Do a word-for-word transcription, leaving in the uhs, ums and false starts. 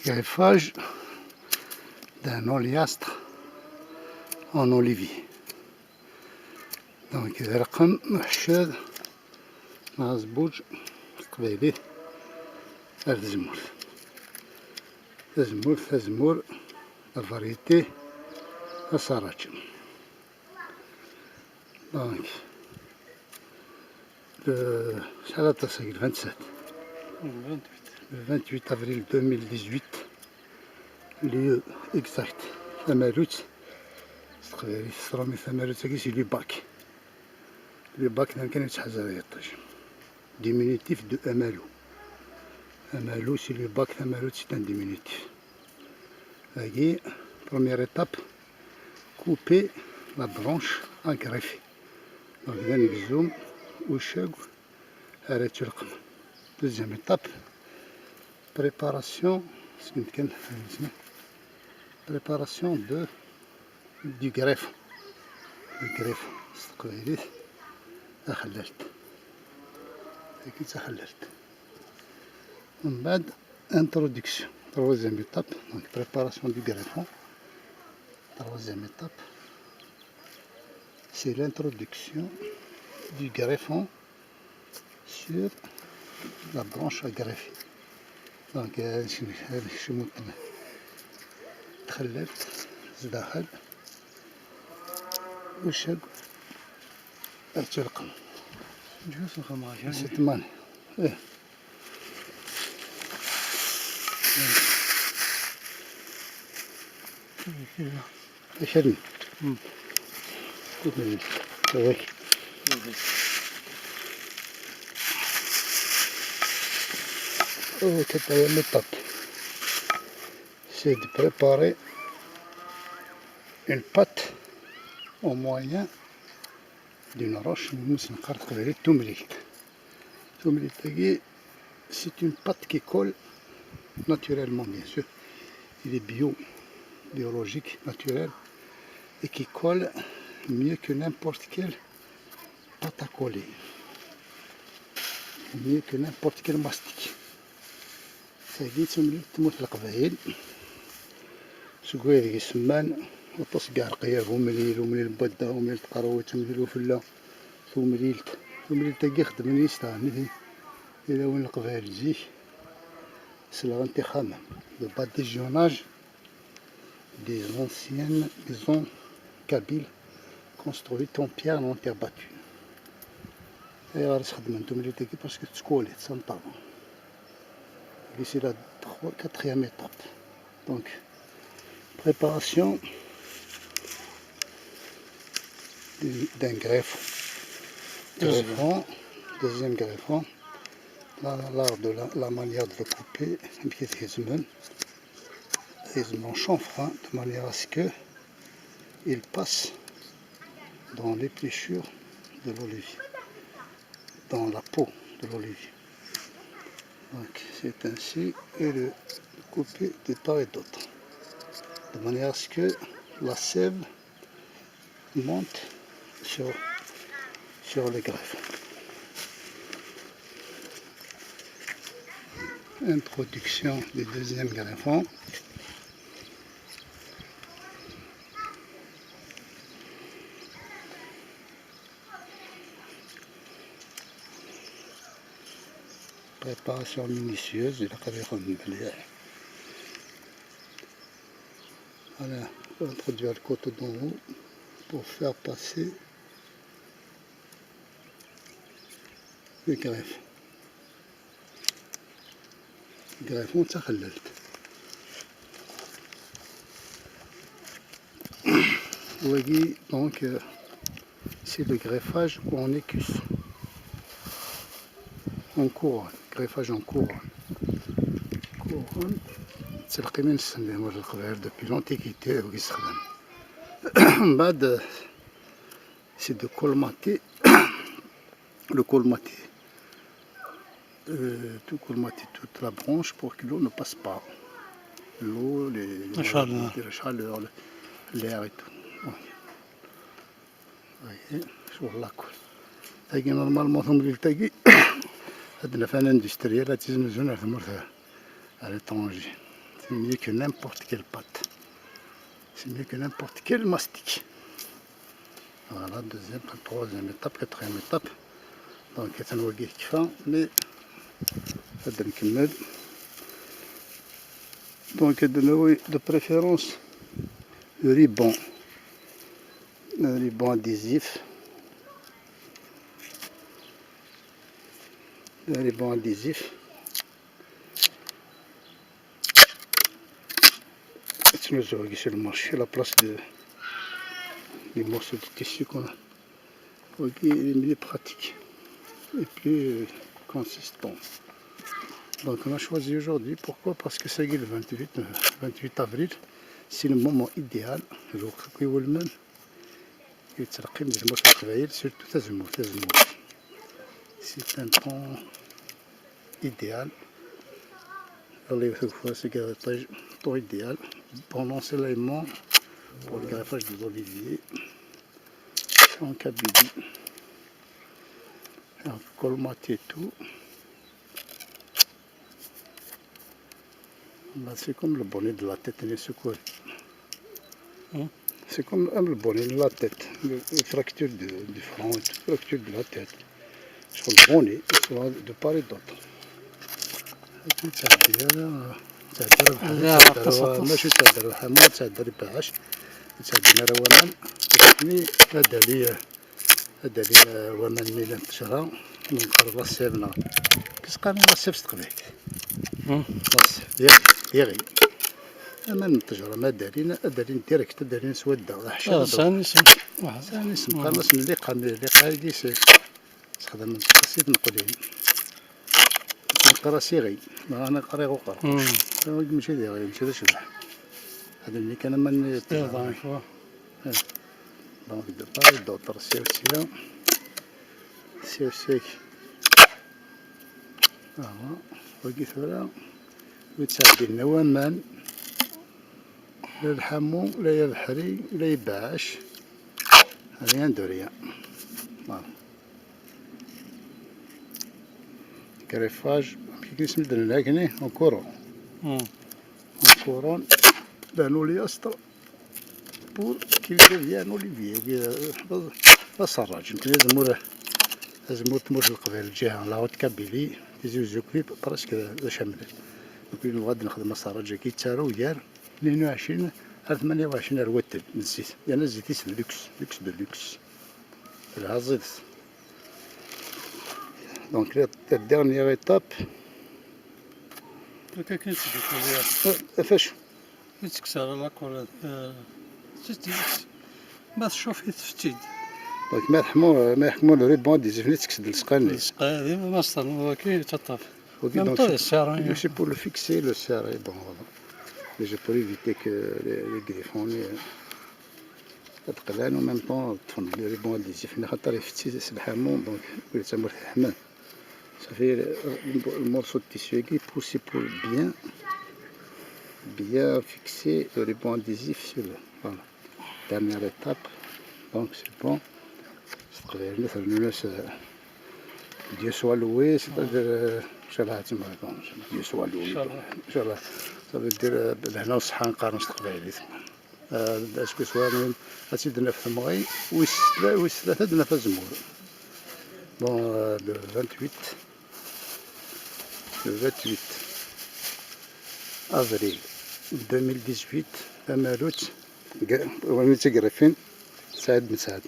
Greffage d'un oléastre en olivier. Donc, d rrqem uḥeccad neɣ azebbuǧ s teqbaylit ar tzemmurt. Tazemmurt, tazemmurt, la variété, asaraǧ. Donc, le, ça date, c'est le vingt-sept. Le vingt-huit. Le vingt-huit avril deux mille dix-huit, lieu exact, Tamarut, c'est très, c'est très, Tamarut, c'est le bac. Le bac, donc, c'est le diminutif de Amalou. Amalou, c'est le bac, Tamarut, c'est un diminutif. Dagi, première étape, couper la branche à greffer. Donc, d anegzum ucag ara yettu lqem. Deuxième étape, préparation, c'est une, préparation de, du greffon. Le greffon, c'est le greffon. Taxellalt. Taxellalt. ومن بعد, introduction, troisième étape, donc préparation du greffon. Troisième étape, c'est l'introduction du greffon sur la branche à greffer. Donc, euh, c'est une, c'est une, تخللت زداخل وشق التلقم. جوز الخماجة. C'est ثمانية. إيه. أكلني. هذاك. هذاك هو méthode. C'est de préparer une pâte au moyen d'une roche, نمس نقرط قبيلة تومليت. تومليت تاكي، c'est une pâte qui colle naturellement, bien sûr. Il est bio, biologique, naturel, et qui colle mieux que n'importe quelle pâte à coller. Mieux que n'importe quel mastic. Tagi d tumlilt n tmurt n Leqbayel. Seg wayeg isemman, aṭas n yiɛerqiyab, umlil, umlil n wadda, umlil n tqerwit, umlil n ufella, tumlilt. Tumlilt-agi xeddmen-iyi-tt daɣen ilawin n Leqbayel zik, selɣen-t ixxamen. Le badigeonnage des anciennes maisons kabyles construites en pierre, en terre battue. Ayɣer i s-xeddmen tumlilt-agi? Parce que tettkwali, d tameṭṭawa. Ici la trois, quatrième étape. Donc, préparation du, d'un greffon. Deuxième. Greffon, deuxième greffon. Là, l'art de la, la manière de le couper, amek i t-gezzmen. Ils en chanfrent, hein, de manière à ce que il passe dans l'épluchure de l'olivier, dans la peau de l'olivier. Donc, c'est ainsi, et le couper de part et d'autre, de manière à ce que la sève monte sur, sur le greffon. Introduction du deuxième greffon. Préparation minutieuse, il a quand même bien. Voilà, on introduit le coton dans l'eau pour faire passer le greffon. Greffon d taxellalt. Wagi, donc, euh, c'est le greffage en écus. En couronne. Greffage en couronne. Couronne. C'est le qimin de Saint-Benoît de Leqbayel depuis l'Antiquité, wagi yessexdam. Mbaɛd, c'est de colmater, le colmater. Euh, tout colmater toute la branche pour que l'eau ne passe pas. L'eau, les, la chaleur, le, l'air et tout. Bon. Voyez, sur la colle. Tagi, normalement, tumlilt-agi, ad naf un industriel, ad tt-iznuzun ar tmurt, à l'étranger. C'est mieux que n'importe quelle pâte. C'est mieux que n'importe quel mastic. Voilà, deuxième, troisième étape, quatrième étape. Donc, atan wagi yekfa, mais ad nkemmel. Donc, de, de préférence, le ruban. Le ruban adhésif. Le ruban adhésif. Ad tt-nuzuɣ sur le marché à la place de, des morceaux de tissu qu'on a. Wagi, il est mieux pratique et plus, euh, consistant. Donc, on a choisi aujourd'hui. Pourquoi? Parce que c'est le vingt-huit, euh, vingt-huit avril. C'est le moment idéal. Le yettleqqim di tmurt n Leqbayel, surtout tazemmurt, tazemmurt. C'est un temps idéal. Yella yiwet ugeffur, c'est un temps idéal. Bon ensoleillement pour le greffage des oliviers en Kabylie. Alors, colmater tout. Bah, c'est comme le bonnet de la tête, il est secoué. Hein? C'est comme, euh, le bonnet de la tête, le, le fracture de, du front, et tout, fracture de la tête. Sur le bonnet, soit de part et d'autre. Et puis, ça dit, euh, ça dit, euh, لا، ça dit, لا، قصة، euh, قصة. ماشي ça dit، euh، حمود، ça dit، باش. Ça dit، euh، وامان. Mais, euh, هذا لي، euh, Ad d-alin, eh, waman-nni llan ttejra, nqerreb la sève neɣ. Qu'est-ce qu'on dit la sève s teqbaylit? Hmm. La sève, d iɣi, d iɣi. Aman n ttejra, ma ad d-alin, ad d-alin direct, ad d-alin s wadda, d aḥcam. Ah, ad d-, sɛan isem. Sɛan isem, hmm, qqaren-as liqa, mais liqa-agi s-, sexdamen-t s ineqliyen. Neqqar-as iɣi, neɣ neqqar iɣuqer. Hmm. Wagi mačči d iɣi, mačči d acbeḥ. Ad d-nini kan aman-nni. Iḍan, quoi. Eh. Donc, de part et d'autre, c'est aussi là. C'est aussi. Ah, wagi tura, ur ttɛeddin la waman, la lḥamu, la abeḥri, la ibeɛɛac. Rien de rien. Voilà. Greffage, amek i s-nnan akkenni, en courant. Hmm. En courant, l'anneau, l'astre. Pour qu'il devienne olivier, ou bien, euh, d aserraǧ. Nekni azemmur, azemmur n tmurt n Leqbayel, lǧiha, la Haute Kabylie, Tizi Uzzu, presque d acamlal. Donc, nebɣa ad nexdem aserraǧ-agi, yettaru gar tnin u ɛecrin ar tmanya u ɛecrin ar wattel n zzit. Yerna zzit-is d luxe, luxe de luxe. Telha ẓidet. Donc, la, la dernière étape. Akka kan i tt-id-tuliḍ. Eh, ɣef acu? Ur tekkes ara la couleur, eh, s-, s-, ma tcuf-it, tefti-d. Donc, ma teḥmu, ma yeḥmu le ruban adhésif-nni, tekkes-d lseqqa-nni. Lseqqa, d master, waki yettaṭṭaf. Ok, même donc, temps, c'est, le serre, c'est pour le fixer, le serre, bon, voilà. Mais c'est pour éviter que les, les griffons, euh, ad qlan, en même temps, ṭṭfen le ruban adhésif-nni, xaṭer ifetti s lḥamu, donc, ur d tamurt iḥman. Ça fait le, le morceau de tissu-agi, pour, c'est pour bien, bien fixer le ruban adhésif sur le, voilà. Dernière étape, donc c'est bon. S teqbaylit rennun-as, euh, Dieu soit loué, c'est-à-dire, euh, Dieu soit loué. Inchallah. Ça veut dire, euh, lehna u ṣṣeḥḥa, nqaren s teqbaylit. Euh, est-ce que soit, ad tt-id-naf temɣi, wis tla-, wis tlata ad naf azemmur. Bon, euh, le vingt-huit, le vingt-huit avril deux mille dix-huit, tamarut, g-, win i tt-igrifin, Saɛid Ben Saɛid.